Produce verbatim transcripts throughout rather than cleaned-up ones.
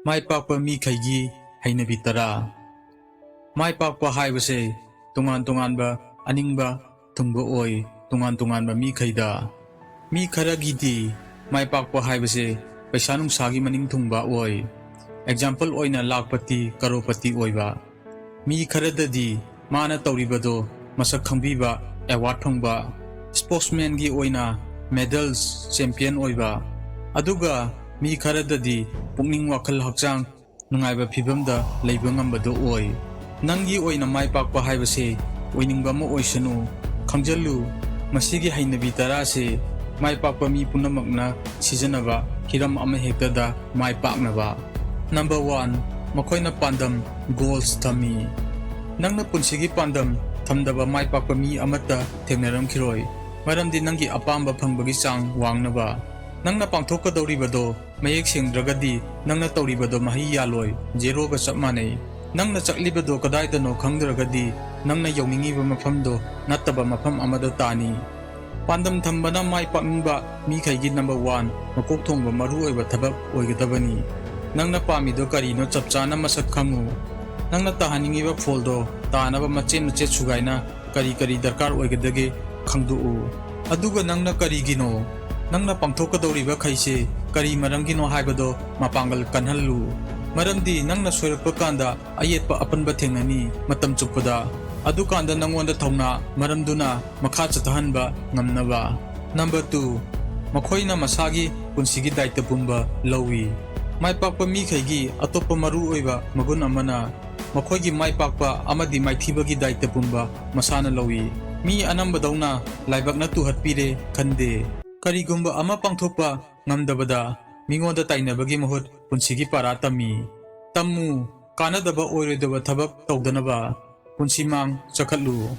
ꯃꯥꯏ ꯄꯥꯛꯄ ꯃꯤꯈꯩꯒꯤ ꯍꯩꯅꯕꯤ ꯇꯔꯥ꯫ ꯃꯥꯏ ꯄꯥꯛꯄ ꯍꯥꯏꯕꯁꯦ ꯇꯣꯉꯥꯟ ꯇꯣꯉꯥꯟꯕ ꯑꯅꯤꯡꯕ ꯊꯨꯡꯕ ꯑꯣꯏ ꯇꯣꯉꯥꯟ ꯇꯣꯉꯥꯟꯕ ꯃꯤꯈꯩꯗ꯫ ꯃꯤ ꯈꯔꯒꯤꯗꯤ ꯃꯥꯏ ꯄꯥꯛꯄ ꯍꯥꯏꯕꯁꯦ ꯄꯩꯁꯥ ꯅꯨꯡꯁꯥꯒꯤ ꯃꯅꯤꯡ ꯊꯨꯡꯕ ꯑꯣꯏ꯫ ꯑꯦꯛꯖꯥꯝꯄꯜ ꯑꯣꯏꯅ ꯂꯥꯈꯄꯇꯤ, ꯀꯔꯣꯔꯄꯇꯤ ꯑꯣꯏꯕ꯫ ꯃꯤ ꯈꯔꯗꯗꯤ ꯃꯥꯅ ꯇꯧꯔꯤꯕꯗꯣ ꯃꯁꯛ ꯈꯪꯕꯤꯕ, ꯑꯦꯋꯥꯔꯗ ꯐꯪꯕ, ꯁ꯭ꯄꯣꯔꯠꯁꯃꯦꯟꯒꯤ ꯑꯣꯏꯅ ꯃꯦꯗꯜꯁ, ꯆꯦꯝꯄꯤꯌꯟ ꯑꯣꯏꯕ, ꯑꯗꯨꯒ ꯃꯤ ꯈꯔꯗꯗꯤ ꯄꯨꯛꯅꯤꯡ ꯋꯥꯈꯜ ꯍꯛꯆꯥꯡ ꯅꯨꯡꯉꯥꯏꯕ ꯐꯤꯕꯝꯗ ꯂꯩꯕ ꯉꯝꯕꯗꯨ ꯑꯣꯏ꯫ ꯅꯪꯒꯤ ꯑꯣꯏꯅ ꯃꯥꯏ ꯄꯥꯛꯄ ꯍꯥꯏꯕꯁꯦ ꯑꯣꯏꯅꯤꯡꯕ ꯑꯃ ꯑꯣꯏꯁꯅꯨ꯫ ꯈꯪꯖꯜꯂꯨ, ꯃꯁꯤꯒꯤ ꯍꯩꯅꯕꯤ ꯇꯔꯥꯁꯤ ꯃꯥꯏ ꯄꯥꯛꯄ ꯃꯤ ꯄꯨꯝꯅꯃꯛꯅ ꯁꯤꯖꯤꯟꯅꯕ ꯍꯤꯔꯝ ꯑꯃꯍꯦꯛꯇꯗ ꯃꯥꯏ ꯄꯥꯛꯅꯕ꯫ ꯅꯝꯕꯔ ꯋꯥꯟ, ꯃꯈꯣꯏꯅ ꯄꯥꯟꯗꯝ, ꯒꯣꯜꯁ, ꯊꯝꯃꯤ꯫ ꯅꯪꯅ ꯄꯨꯟꯁꯤꯒꯤ ꯄꯥꯟꯗꯝ ꯊꯝꯗꯕ ꯃꯥꯏ ꯄꯥꯛꯄ ꯃꯤ ꯑꯃꯠꯇ ꯊꯦꯡꯅꯔꯝꯈꯤꯔꯣꯏ, ꯃꯔꯝꯗꯤ ꯅꯪꯒꯤ ꯑꯄꯥꯝꯕ ꯐꯪꯕꯒꯤ ꯆꯥꯡ ꯋꯥꯡꯅꯕ꯫ ꯅꯪꯅ ꯄꯥꯡꯊꯣꯛꯀꯗꯧꯔꯤꯕꯗꯣ ꯃꯌꯦꯛ ꯁꯦꯡꯗ꯭ꯔꯒꯗꯤ ꯅꯪꯅ ꯇꯧꯔꯤꯕꯗꯣ ꯃꯍꯩ ꯌꯥꯜꯂꯣꯏ, ꯖꯦꯔꯣꯒ ꯆꯞ ꯃꯥꯟꯅꯩ꯫ ꯅꯪꯅ ꯆꯠꯂꯤꯕꯗꯣ ꯀꯗꯥꯏꯗꯅꯣ ꯈꯪꯗ꯭ꯔꯒꯗꯤ ꯅꯪꯅ ꯌꯧꯅꯤꯡꯉꯤꯕ ꯃꯐꯝꯗꯣ ꯅꯠꯇꯕ ꯃꯐꯝ ꯑꯃꯗ ꯇꯥꯅꯤ꯫ ꯄꯥꯟꯗꯝ ꯊꯝꯕꯅ ꯃꯥꯏ ꯄꯥꯛꯅꯤꯡꯕ ꯃꯤꯈꯩꯒꯤ ꯅꯝꯕꯔ ꯋꯥꯟ ꯃꯀꯣꯛ ꯊꯣꯡꯕ ꯃꯔꯨ ꯑꯣꯏꯕ ꯊꯕꯛ ꯑꯣꯏꯒꯗꯕꯅꯤ꯫ ꯅꯪꯅ ꯄꯥꯝꯃꯤꯗꯣ ꯀꯔꯤꯅꯣ ꯆꯞ ꯆꯥꯅ ꯃꯁꯛ ꯈꯪꯉꯨ꯫ ꯅꯪꯅ ꯇꯥꯍꯟꯅꯤꯡꯉꯤꯕ ꯐꯣꯜꯗꯣ ꯇꯥꯅꯕ ꯃꯆꯦꯠ ꯃꯆꯦꯠ ꯁꯨꯒꯥꯏꯅ ꯀꯔꯤ ꯀꯔꯤ ꯗꯔꯀꯥꯔ ꯑꯣꯏꯒꯗꯒꯦ ꯈꯪꯗꯣꯛꯎ꯫ ꯑꯗꯨꯒ ꯅꯪꯅ ꯀꯔꯤꯒꯤꯅꯣ, ꯅꯪꯅ ꯄꯥꯡꯊꯣꯛꯀꯗꯧꯔꯤꯕ ꯈꯩꯁꯦ ꯀꯔꯤ ꯃꯔꯝꯒꯤꯅꯣ ꯍꯥꯏꯕꯗꯣ ꯃꯄꯥꯡꯒꯜ ꯀꯟꯍꯜꯂꯨ꯫ ꯃꯔꯝꯗꯤ ꯅꯪꯅ ꯁꯣꯏꯔꯛꯄ ꯀꯥꯟꯗ ꯑꯌꯦꯠꯄ ꯑꯄꯟꯕ ꯊꯦꯡꯅꯅꯤ ꯃꯇꯝ ꯆꯨꯞꯄꯗ꯫ ꯑꯗꯨꯀꯥꯟꯗ ꯅꯪꯉꯣꯟꯗ ꯊꯧꯅꯥ ꯃꯔꯝꯗꯨꯅ ꯃꯈꯥ ꯆꯠꯊꯍꯟꯕ ꯉꯝꯅꯕ꯫ ꯅꯝꯕꯔ ꯇꯨ, ꯃꯈꯣꯏꯅ ꯃꯁꯥꯒꯤ ꯄꯨꯟꯁꯤꯒꯤ ꯗꯥꯏꯇ ꯄꯨꯝꯕ ꯂꯧꯏ꯫ ꯃꯥꯏ ꯄꯥꯛꯄ ꯃꯤꯈꯩꯒꯤ ꯑꯇꯣꯞꯄ ꯃꯔꯨ ꯑꯣꯏꯕ ꯃꯒꯨꯟ ꯑꯃꯅ ꯃꯈꯣꯏꯒꯤ ꯃꯥꯏ ꯄꯥꯛꯄ ꯑꯃꯗꯤ ꯃꯥꯏꯊꯤꯕꯒꯤ ꯗꯥꯏꯇ ꯄꯨꯝꯕ ꯃꯁꯥꯅ ꯂꯧꯏ꯫ ꯃꯤ ꯑꯅꯝꯕꯗꯧꯅ ꯂꯥꯏꯕꯛꯅ ꯇꯨꯍꯠꯄꯤꯔꯦ ꯈꯟꯗꯦ꯫ ꯀꯔꯤꯒꯨꯝꯕ ꯑꯃ ꯄꯥꯡꯊꯣꯛꯄ ꯉꯝꯗꯕꯗ ꯃꯤꯉꯣꯟꯗ ꯇꯥꯏꯅꯕꯒꯤ ꯃꯍꯨꯠ ꯄꯨꯟꯁꯤꯒꯤ ꯄꯥꯔꯥ ꯇꯝꯃꯤ꯫ ꯇꯝꯃꯨ, ꯀꯥꯟꯅꯗꯕ ꯑꯣꯏꯔꯣꯏꯗꯕ ꯊꯕꯛ ꯇꯧꯗꯅꯕ꯫ ꯄꯨꯟꯁꯤ ꯃꯥꯡ ꯆꯈꯠꯂꯨ꯫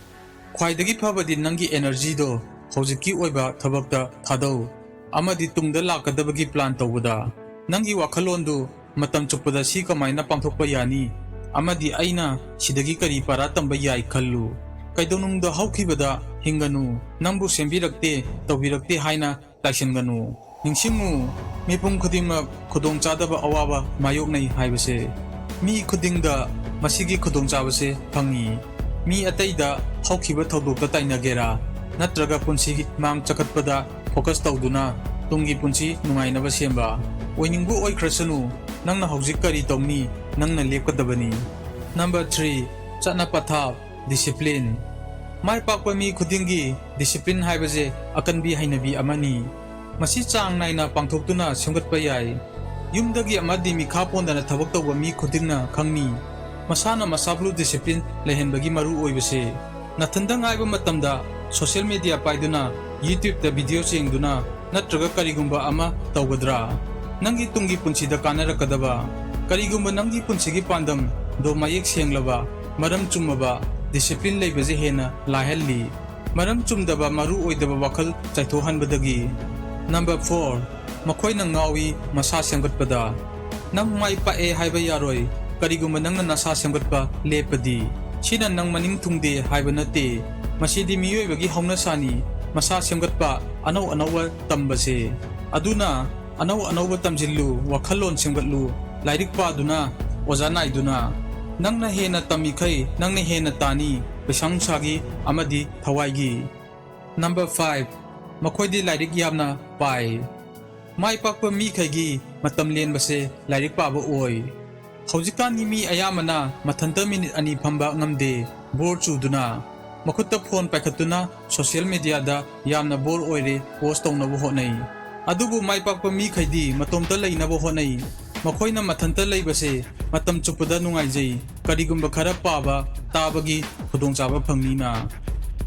ꯈ꯭ꯋꯥꯏꯗꯒꯤ ꯐꯕꯗꯤ ꯅꯪꯒꯤ ꯑꯦꯅꯔꯖꯤꯗꯣ ꯍꯧꯖꯤꯛꯀꯤ ꯑꯣꯏꯕ ꯊꯕꯛꯇ ꯊꯥꯗꯧ ꯑꯃꯗꯤ ꯇꯨꯡꯗ ꯂꯥꯛꯀꯗꯕꯒꯤ ꯄ꯭ꯂꯥꯟ ꯇꯧꯕꯗ꯫ ꯅꯪꯒꯤ ꯋꯥꯈꯜꯂꯣꯟꯗꯨ ꯃꯇꯝ ꯆꯨꯞꯄꯗ ꯁꯤ ꯀꯃꯥꯏꯅ ꯄꯥꯡꯊꯣꯛꯄ ꯌꯥꯅꯤ ꯑꯃꯗꯤ ꯑꯩꯅ ꯁꯤꯗꯒꯤ ꯀꯔꯤ ꯄꯥꯔꯥ ꯇꯝꯕ ꯌꯥꯏ ꯈꯜꯂꯨ꯫ ꯀꯩꯗꯧꯅꯨꯡꯗ ꯍꯧꯈꯤꯕꯗ ꯍꯤꯡꯒꯅꯨ꯫ ꯅꯪꯕꯨ ꯁꯦꯝꯕꯤꯔꯛꯇꯦ, ꯇꯧꯕꯤꯔꯛꯇꯦ ꯍꯥꯏꯅ ꯇꯥꯏꯁꯤꯟꯒꯅꯨ꯫ ꯅꯤꯡꯁꯤꯡꯉꯨ, ꯃꯤꯄꯨꯝ ꯈꯨꯗꯤꯡꯃꯛ ꯈꯨꯗꯣꯡꯆꯥꯗꯕ ꯑꯋꯥꯕ ꯃꯥꯌꯣꯛꯅꯩ ꯍꯥꯏꯕꯁꯦ꯫ ꯃꯤ ꯈꯨꯗꯤꯡꯗ ꯃꯁꯤꯒꯤ ꯈꯨꯗꯣꯡꯆꯥꯕꯁꯦ ꯐꯪꯏ꯫ ꯃꯤ ꯑꯇꯩꯗ ꯍꯧꯈꯤꯕ ꯊꯧꯗꯣꯛꯇ ꯇꯥꯏꯅꯒꯦꯔꯥ, ꯅꯠꯇ꯭ꯔꯒ ꯄꯨꯟꯁꯤ ꯃꯥꯡ ꯆꯈꯠꯄꯗ focus ꯇꯧꯗꯨꯅ ꯇꯨꯡꯒꯤ ꯄꯨꯟꯁꯤ ꯅꯨꯡꯉꯥꯏꯅꯕ ꯁꯦꯝꯕ? ꯑꯣꯏꯅꯤꯡꯕ ꯑꯣꯏꯈ꯭ꯔꯁꯅꯨ, ꯅꯪꯅ ꯍꯧꯖꯤꯛ ꯀꯔꯤ ꯇꯧꯅꯤ? ꯅꯪꯅ ꯂꯦꯞꯀꯗꯕꯅꯤ꯫ Number three, ꯆꯠꯅ ꯄꯊꯥꯞ, discipline꯫ ꯃꯥꯏ ꯄꯥꯛꯄ ꯃꯤ ꯈꯨꯗꯤꯡꯒꯤ discipline ꯍꯥꯏꯕꯁꯦ ꯑꯀꯟꯕꯤ ꯍꯩꯅꯕꯤ ꯑꯃꯅꯤ꯫ ꯃꯁꯤ ꯆꯥꯡ ꯅꯥꯏꯅ ꯄꯥꯡꯊꯣꯛꯇꯨꯅ ꯁꯦꯝꯒꯠꯄ ꯌꯥꯏ꯫ ꯌꯨꯝꯗꯒꯤ ꯑꯃꯗꯤ ꯃꯤꯈꯥ ꯄꯣꯟꯗꯅ ꯊꯕꯛ ꯇꯧꯕ ꯃꯤ ꯈꯨꯗꯤꯡꯅ ꯈꯪꯅꯤ, ꯃꯁꯥꯅ ꯃꯁꯥꯕꯨ discipline ꯂꯩꯍꯟꯕꯒꯤ ꯃꯔꯨ ꯑꯣꯏꯕꯁꯦ꯫ ꯅꯊꯟꯗ ꯉꯥꯏꯕ ꯃꯇꯝꯗ social media ꯄꯥꯏꯗꯨꯅ, YouTube-ꯇ video ꯌꯦꯡꯗꯨꯅ ꯅꯠꯇ꯭ꯔꯒ ꯀꯔꯤꯒꯨꯝꯕ ꯑꯃ ꯇꯧꯒꯗ꯭ꯔꯥ? ꯅꯪꯒꯤ ꯇꯨꯡꯒꯤ ꯄꯨꯟꯁꯤꯗ ꯀꯥꯟꯅꯔꯛꯀꯗꯕ? ꯀꯔꯤꯒꯨꯝꯕ ꯅꯪꯒꯤ ꯄꯨꯟꯁꯤꯒꯤ ꯄꯥꯟꯗꯝꯗꯣ ꯃꯌꯦꯛ ꯁꯦꯡꯂꯕ, ꯃꯔꯝ ꯆꯨꯝꯃꯕ, discipline ꯂꯩꯕꯁꯦ ꯍꯦꯟꯅ ꯂꯥꯏꯍꯜꯂꯤ꯫ ꯃꯔꯝ ꯆꯨꯝꯗꯕ, ꯃꯔꯨ ꯑꯣꯏꯗꯕ ꯋꯥꯈꯜ ꯆꯥꯏꯊꯣꯛꯍꯟꯕꯗꯒꯤ꯫ Number four, ꯃꯈꯣꯏꯅ ꯉꯥꯎꯏ ꯃꯁꯥ ꯁꯦꯝꯒꯠꯄꯗ꯫ ꯅꯪ ꯃꯥꯏ ꯄꯥꯛꯑꯦ ꯍꯥꯏꯕ ꯌꯥꯔꯣꯏ, ꯀꯔꯤꯒꯨꯝꯕ ꯅꯪꯅ ꯅꯁꯥ ꯁꯦꯝꯒꯠꯄ ꯂꯦꯞꯄꯗꯤ꯫ ꯁꯤꯅ ꯅꯪ ꯃꯅꯤꯡ ꯊꯨꯡꯗꯦ ꯍꯥꯏꯕ ꯅꯠꯇꯦ꯫ ꯃꯁꯤꯗꯤ ꯃꯤꯑꯣꯏꯕꯒꯤ ꯍꯧꯅꯁꯥꯅꯤ, ꯃꯁꯥ ꯁꯦꯝꯒꯠꯄ, ꯑꯅꯧ ꯑꯅꯧꯕ ꯇꯝꯕꯁꯦ꯫ ꯑꯗꯨꯅ ꯑꯅꯧ ꯑꯅꯧꯕ ꯇꯝꯁꯤꯜꯂꯨ, ꯋꯥꯈꯜꯂꯣꯟ ꯁꯦꯝꯒꯠꯂꯨ, ꯂꯥꯏꯔꯤꯛ ꯄꯥꯗꯨꯅ, ꯑꯣꯖꯥ ꯅꯥꯏꯗꯨꯅ꯫ ꯅꯪꯅ ꯍꯦꯟꯅ ꯇꯝꯃꯤꯈꯩ ꯅꯪꯅ ꯍꯦꯟꯅ ꯇꯥꯅꯤ, ꯄꯩꯁꯥ ꯅꯨꯡꯁꯥꯒꯤ ꯑꯃꯗꯤ ꯊꯋꯥꯏꯒꯤ꯫ Number five, ꯃꯈꯣꯏꯗꯤ ꯂꯥꯏꯔꯤꯛ ꯌꯥꯝꯅ ꯄꯥꯏ꯫ ꯃꯥꯏ ꯄꯥꯛꯄ ꯃꯤꯈꯩꯒꯤ ꯃꯇꯝ ꯂꯦꯟꯕꯁꯦ ꯂꯥꯏꯔꯤꯛ ꯄꯥꯕ ꯑꯣꯏ꯫ ꯍꯧꯖꯤꯛꯀꯥꯟꯒꯤ ꯃꯤ ꯑꯌꯥꯝꯕꯅ ꯃꯊꯟꯇ minute ꯑꯅꯤ ꯐꯝꯕ ꯉꯝꯗꯦ, bore ꯆꯨꯗꯨꯅ꯫ ꯃꯈꯨꯠꯇ phone ꯄꯥꯏꯈꯠꯇꯨꯅ social media-ꯗ ꯌꯥꯝꯅ bore ꯑꯣꯏꯔꯦ post ꯇꯧꯅꯕ ꯍꯣꯠꯅꯩ꯫ ꯑꯗꯨꯕꯨ ꯃꯥꯏ ꯄꯥꯛꯄ ꯃꯤꯈꯩꯗꯤ ꯃꯇꯣꯝꯇ ꯂꯩꯅꯕ ꯍꯣꯠꯅꯩ꯫ ꯃꯈꯣꯏꯅ ꯃꯊꯟꯇ ꯂꯩꯕꯁꯦ ꯃꯇꯝ ꯆꯨꯞꯄꯗ ꯅꯨꯡꯉꯥꯏꯖꯩ, ꯀꯔꯤꯒꯨꯝꯕ ꯈꯔ ꯄꯥꯕ, ꯇꯥꯕꯒꯤ ꯈꯨꯗꯣꯡꯆꯥꯕ ꯐꯪꯅꯤꯅ꯫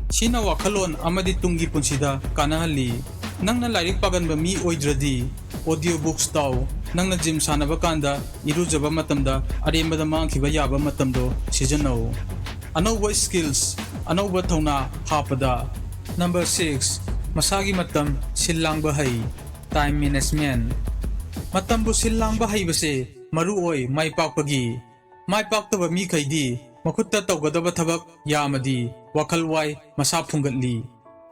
ꯁꯤꯅ ꯋꯥꯈꯜꯂꯣꯟ ꯑꯃꯗꯤ ꯇꯨꯡꯒꯤ ꯄꯨꯟꯁꯤꯗ ꯀꯥꯟꯅꯍꯜꯂꯤ꯫ ꯅꯪꯅ ꯂꯥꯏꯔꯤꯛ ꯄꯥꯒꯟꯕ ꯃꯤ ꯑꯣꯏꯗ꯭ꯔꯗꯤ, audio books ꯇꯥꯎ꯫ ꯅꯪꯅ gym ꯁꯥꯟꯅꯕ ꯀꯥꯟꯗ, ꯏꯔꯨꯖꯕ ꯃꯇꯝꯗ, ꯑꯔꯦꯝꯕꯗ ꯃꯥꯡꯈꯤꯕ ꯌꯥꯕ ꯃꯇꯝꯗꯣ ꯁꯤꯖꯤꯟꯅꯧ꯫ ꯑꯅꯧꯕ skills, ꯑꯅꯧꯕ ꯊꯧꯅꯥ ꯍꯥꯞꯄꯗ꯫ Number six, ꯃꯁꯥꯒꯤ ꯃꯇꯝ ꯁꯤꯜ ꯂꯥꯡꯕ ꯍꯩ, time management꯫ ꯃꯇꯝꯕꯨ ꯁꯤꯜ ꯂꯥꯡꯕ ꯍꯩꯕꯁꯦ ꯃꯔꯨ ꯑꯣꯏ ꯃꯥꯏ ꯄꯥꯛꯄꯒꯤ꯫ ꯃꯥꯏ ꯄꯥꯛꯇꯕ ꯃꯤꯈꯩꯗꯤ ꯃꯈꯨꯠꯇ ꯇꯧꯒꯗꯕ ꯊꯕꯛ ꯌꯥꯝꯃꯗꯤ ꯋꯥꯈꯜ ꯋꯥꯏ, ꯃꯁꯥ ꯐꯨꯡꯒꯠꯂꯤ꯫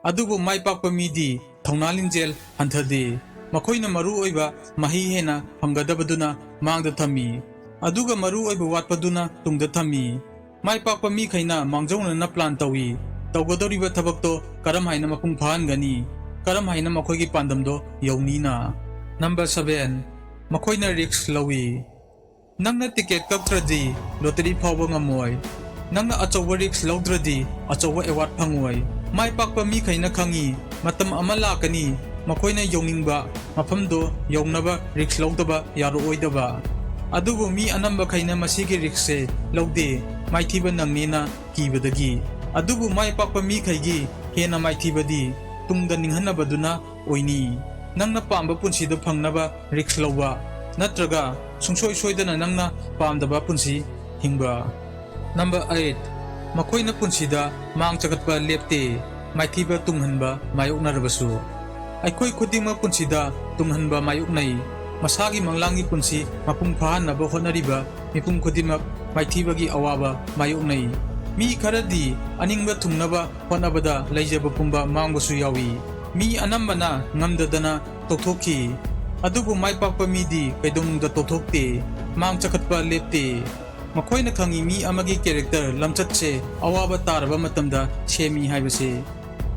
ꯑꯗꯨꯕꯨ ꯃꯥꯏ ꯄꯥꯛꯄ ꯃꯤꯗꯤ ꯊꯧꯅꯥ ꯂꯤꯡꯖꯦꯜ ꯍꯟꯊꯗꯦ꯫ ꯃꯈꯣꯏꯅ ꯃꯔꯨ ꯑꯣꯏꯕ ꯃꯍꯩ ꯍꯦꯟꯅ ꯐꯪꯒꯗꯕꯗꯨꯅ ꯃꯥꯡꯗ ꯊꯝꯃꯤ, ꯑꯗꯨꯒ ꯃꯔꯨ ꯑꯣꯏꯕ ꯋꯥꯠꯄꯗꯨꯅ ꯇꯨꯡꯗ ꯊꯝꯃꯤ꯫ ꯃꯥꯏ ꯄꯥꯛꯄ ꯃꯤꯈꯩꯅ ꯃꯥꯡꯖꯧꯅꯅ ꯄ꯭ꯂꯥꯟ ꯇꯧꯏ, ꯇꯧꯒꯗꯧꯔꯤꯕ ꯊꯕꯛꯇꯣ ꯀꯔꯝ ꯍꯥꯏꯅ ꯃꯄꯨꯡ ꯐꯥꯍꯟꯒꯅꯤ, ꯀꯔꯝ ꯍꯥꯏꯅ ꯃꯈꯣꯏꯒꯤ ꯄꯥꯟꯗꯝꯗꯣ ꯌꯧꯅꯤꯅ꯫ ꯅꯝꯕꯔ ꯁꯚꯦꯟ, ꯃꯈꯣꯏꯅ ꯔꯤꯁ꯭ꯛ ꯂꯧꯏ꯫ ꯅꯪꯅ ꯇꯤꯀꯦꯠ ꯀꯛꯇ꯭ꯔꯗꯤ ꯂꯣꯇꯔꯤ ꯐꯥꯎꯕ ꯉꯝꯃꯣꯏ꯫ ꯅꯪꯅ ꯑꯆꯧꯕ ꯔꯤꯁ꯭ꯛ ꯂꯧꯗ꯭ꯔꯗꯤ ꯑꯆꯧꯕ ꯑꯦꯋꯥꯔꯗ ꯐꯪꯉꯣꯏ꯫ ꯃꯥꯏ ꯄꯥꯛꯄ ꯃꯤꯈꯩꯅ ꯈꯪꯏ, ꯃꯇꯝ ꯑꯃ ꯂꯥꯛꯀꯅꯤ, ꯃꯈꯣꯏꯅ ꯌꯧꯅꯤꯡꯕ ꯃꯐꯝꯗꯣ ꯌꯧꯅꯕ ꯔꯤꯁ꯭ꯛ ꯂꯧꯗꯕ ꯌꯥꯔꯛꯑꯣꯏꯗꯕ꯫ ꯑꯗꯨꯕꯨ ꯃꯤ ꯑꯅꯝꯕꯈꯩꯅ ꯃꯁꯤꯒꯤ ꯔꯤꯁ꯭ꯛꯁꯦ ꯂꯧꯗꯦ, ꯃꯥꯏꯊꯤꯕ ꯅꯪꯅꯦꯅ ꯀꯤꯕꯗꯒꯤ꯫ ꯑꯗꯨꯕꯨ ꯃꯥꯏ ꯄꯥꯛꯄ ꯃꯤꯈꯩꯒꯤ ꯍꯦꯟꯅ ꯃꯥꯏꯊꯤꯕꯗꯤ ꯇꯨꯡꯗ ꯅꯤꯡꯍꯟꯅꯕꯗꯨꯅ ꯑꯣꯏꯅꯤ꯫ ꯅꯪꯅ ꯄꯥꯝꯕ ꯄꯨꯟꯁꯤꯗꯨ ꯐꯪꯅꯕ ꯔꯤꯁ꯭ꯛ ꯂꯧꯕ, ꯅꯠꯇ꯭ꯔꯒ ꯁꯨꯡꯁꯣꯏ ꯁꯣꯏꯗꯅ ꯅꯪꯅ ꯄꯥꯝꯗꯕ ꯄꯨꯟꯁꯤ ꯍꯤꯡꯕ꯫ ꯅꯝꯕꯔ ꯑꯩꯠ, ꯃꯈꯣꯏꯅ ꯄꯨꯟꯁꯤꯗ ꯃꯥꯡ ꯆꯈꯠꯄ ꯂꯦꯞꯇꯦ, ꯃꯥꯏꯊꯤꯕ ꯇꯨꯡꯍꯟꯕ ꯃꯥꯌꯣꯛꯅꯔꯕꯁꯨ꯫ ꯑꯩꯈꯣꯏ ꯈꯨꯗꯤꯡꯃꯛ ꯄꯨꯟꯁꯤꯗ ꯇꯨꯡꯍꯟꯕ ꯃꯥꯌꯣꯛꯅꯩ꯫ ꯃꯁꯥꯒꯤ ꯃꯪꯂꯥꯟꯒꯤ ꯄꯨꯟꯁꯤ ꯃꯄꯨꯡ ꯐꯥꯍꯟꯅꯕ ꯍꯣꯠꯅꯔꯤꯕ ꯃꯤꯄꯨꯝ ꯈꯨꯗꯤꯡꯃꯛ ꯃꯥꯏꯊꯤꯕꯒꯤ ꯑꯋꯥꯕ ꯃꯥꯌꯣꯛꯅꯩ꯫ ꯃꯤ ꯈꯔꯗꯤ ꯑꯅꯤꯡꯕ ꯊꯨꯡꯅꯕ ꯍꯣꯠꯅꯕꯗ ꯂꯩꯖꯕ ꯄꯨꯝꯕ ꯃꯥꯡꯕꯁꯨ ꯌꯥꯎꯏ꯫ ꯃꯤ ꯑꯅꯝꯕꯅ ꯉꯝꯗꯗꯅ ꯇꯣꯛꯊꯣꯛꯈꯤ꯫ ꯑꯗꯨꯕꯨ ꯃꯥꯏ ꯄꯥꯛꯄ ꯃꯤꯗꯤ ꯀꯩꯗꯧꯅꯨꯡꯗ ꯇꯣꯛꯊꯣꯛꯇꯦ, ꯃꯥꯡ ꯆꯈꯠꯄ ꯂꯦꯞꯇꯦ꯫ ꯃꯈꯣꯏꯅ ꯈꯪꯏ ꯃꯤ ꯑꯃꯒꯤ ꯀꯦꯔꯦꯛꯇꯔ, ꯂꯝꯆꯠꯁꯦ ꯑꯋꯥꯕ ꯇꯥꯔꯕ ꯃꯇꯝꯗ ꯁꯦꯝꯃꯤ ꯍꯥꯏꯕꯁꯦ꯫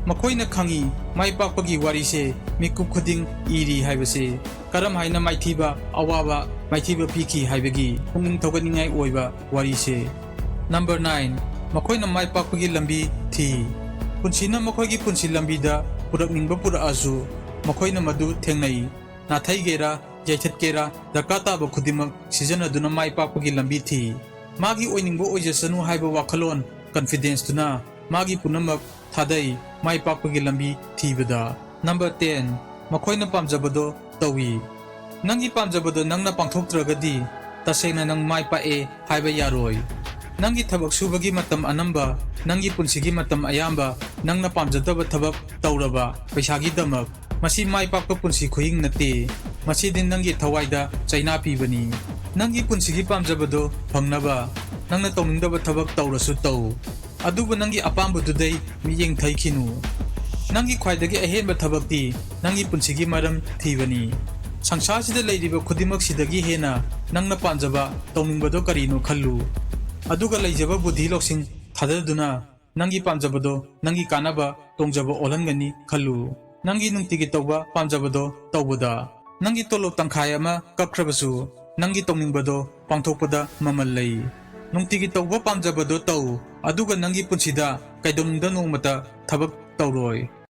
ꯃꯈꯣꯏꯅ ꯈꯪꯏ ꯃꯥꯏ ꯄꯥꯛꯄꯒꯤ ꯋꯥꯔꯤꯁꯦ ꯃꯤꯀꯨꯞ ꯈꯨꯗꯤꯡ ꯏꯔꯤ ꯍꯥꯏꯕꯁꯦ꯫ ꯀꯔꯝ ꯍꯥꯏꯅ ꯃꯥꯏꯊꯤꯕ, ꯑꯋꯥꯕ, ꯃꯥꯏꯊꯤꯕ ꯄꯤꯈꯤ ꯍꯥꯏꯕꯒꯤ ꯄꯨꯛꯅꯤꯡ ꯊꯧꯒꯠꯅꯤꯡꯉꯥꯏ ꯑꯣꯏꯕ ꯋꯥꯔꯤꯁꯦ꯫ ꯅꯝꯕꯔ ꯅꯥꯏꯟ, ꯃꯈꯣꯏꯅ ꯃꯥꯏ ꯄꯥꯛꯄꯒꯤ ꯂꯝꯕꯤ ꯊꯤ꯫ ꯄꯨꯟꯁꯤꯅ ꯃꯈꯣꯏꯒꯤ ꯄꯨꯟꯁꯤ ꯂꯝꯕꯤꯗ ꯄꯨꯔꯛꯅꯤꯡꯕ ꯄꯨꯔꯛꯑꯁꯨ, ꯃꯈꯣꯏꯅ ꯃꯗꯨ ꯊꯦꯡꯅꯩ꯫ ꯅꯥꯊꯩꯒꯦꯔꯥ, ꯌꯩꯊꯠꯀꯦꯔꯥ, ꯗꯔꯀꯥꯔ ꯇꯥꯕ ꯈꯨꯗꯤꯡꯃꯛ ꯁꯤꯖꯤꯟꯅꯗꯨꯅ ꯃꯥꯏ ꯄꯥꯛꯄꯒꯤ ꯂꯝꯕꯤ ꯊꯤ꯫ ꯃꯥꯒꯤ ꯑꯣꯏꯅꯤꯡꯕ ꯑꯣꯏꯖꯁꯅꯨ ꯍꯥꯏꯕ ꯋꯥꯈꯜꯂꯣꯟ, ꯀꯟꯐꯤꯗꯦꯟꯁꯇꯨꯅ ꯃꯥꯒꯤ ꯄꯨꯝꯅꯃꯛ ꯊꯥꯗꯩ, ꯃꯥꯏ ꯄꯥꯛꯄꯒꯤ ꯂꯝꯕꯤ ꯊꯤꯕꯗ꯫ ꯅꯝꯕꯔ ꯇꯦꯟ, ꯃꯈꯣꯏꯅ ꯄꯥꯝꯖꯕꯗꯣ ꯇꯧꯏ꯫ ꯅꯪꯒꯤ ꯄꯥꯝꯖꯕꯗꯣ ꯅꯪꯅ ꯄꯥꯡꯊꯣꯛꯇ꯭ꯔꯒꯗꯤ, ꯇꯁꯦꯡꯅ ꯅꯪ ꯃꯥꯏ ꯄꯥꯛꯑꯦ ꯍꯥꯏꯕ ꯌꯥꯔꯣꯏ꯫ ꯅꯪꯒꯤ ꯊꯕꯛ ꯁꯨꯕꯒꯤ ꯃꯇꯝ ꯑꯅꯝꯕ, ꯅꯪꯒꯤ ꯄꯨꯟꯁꯤꯒꯤ ꯃꯇꯝ ꯑꯌꯥꯝꯕ ꯅꯪꯅ ꯄꯥꯝꯖꯗꯕ ꯊꯕꯛ ꯇꯧꯔꯕ ꯄꯩꯁꯥꯒꯤꯗꯃꯛ꯫ ꯃꯁꯤ ꯃꯥꯏ ꯄꯥꯛꯄ ꯄꯨꯟꯁꯤ ꯈꯨꯍꯤꯡ ꯅꯠꯇꯦ꯫ ꯃꯁꯤꯗꯤ ꯅꯪꯒꯤ ꯊꯋꯥꯏꯗ ꯆꯩꯅꯥ ꯄꯤꯕꯅꯤ꯫ ꯅꯪꯒꯤ ꯄꯨꯟꯁꯤꯒꯤ ꯄꯥꯝꯖꯕꯗꯨ ꯐꯪꯅꯕ ꯅꯪꯅ ꯇꯧꯅꯤꯡꯗꯕ ꯊꯕꯛ ꯇꯧꯔꯁꯨ ꯇꯧ꯫ ꯑꯗꯨꯕꯨ ꯅꯪꯒꯤ ꯑꯄꯥꯝꯕꯗꯨꯗꯩ ꯃꯤꯠꯌꯦꯡ ꯊꯩꯈꯤꯅꯨ꯫ ꯅꯪꯒꯤ ꯈ꯭ꯋꯥꯏꯗꯒꯤ ꯑꯍꯦꯟꯕ ꯊꯕꯛꯇꯤ ꯅꯪꯒꯤ ꯄꯨꯟꯁꯤꯒꯤ ꯃꯔꯝ ꯊꯤꯕꯅꯤ꯫ ꯁꯪꯁꯥꯔꯁꯤꯗ ꯂꯩꯔꯤꯕ ꯈꯨꯗꯤꯡꯃꯛꯁꯤꯗꯒꯤ ꯍꯦꯟꯅ ꯅꯪꯅ ꯄꯥꯝꯖꯕ ꯇꯧꯅꯤꯡꯕꯗꯣ ꯀꯔꯤꯅꯣ ꯈꯜꯂꯨ꯫ ꯑꯗꯨꯒ ꯂꯩꯖꯕ ꯕꯨꯙꯤ ꯂꯧꯁꯤꯡ ꯊꯥꯗꯗꯨꯅ ꯅꯪꯒꯤ ꯄꯥꯝꯖꯕꯗꯣ ꯅꯪꯒꯤ ꯀꯥꯟꯅꯕ ꯇꯣꯡꯖꯕ ꯑꯣꯜꯍꯟꯒꯅꯤ ꯈꯜꯂꯨ꯫ ꯅꯪꯒꯤ ꯅꯨꯡꯇꯤꯒꯤ ꯇꯧꯕ ꯄꯥꯝꯖꯕꯗꯣ ꯇꯧꯕꯗ ꯅꯪꯒꯤ ꯇꯣꯂꯣꯞ ꯇꯪꯈꯥꯏ ꯑꯃ ꯀꯛꯈ꯭ꯔꯕꯁꯨ ꯅꯪꯒꯤ ꯇꯧꯅꯤꯡꯕꯗꯣ ꯄꯥꯡꯊꯣꯛꯄꯗ ꯃꯃꯜ ꯂꯩ꯫ ꯅꯨꯡꯇꯤꯒꯤ ꯇꯧꯕ ꯄꯥꯝꯖꯕꯗꯣ ꯇꯧ, ꯑꯗꯨꯒ ꯅꯪꯒꯤ ꯄꯨꯟꯁꯤꯗ ꯀꯩꯗꯧꯅꯨꯡꯗ ꯅꯣꯡꯃꯇ ꯊꯕꯛ ꯇꯧꯔꯣꯏ꯫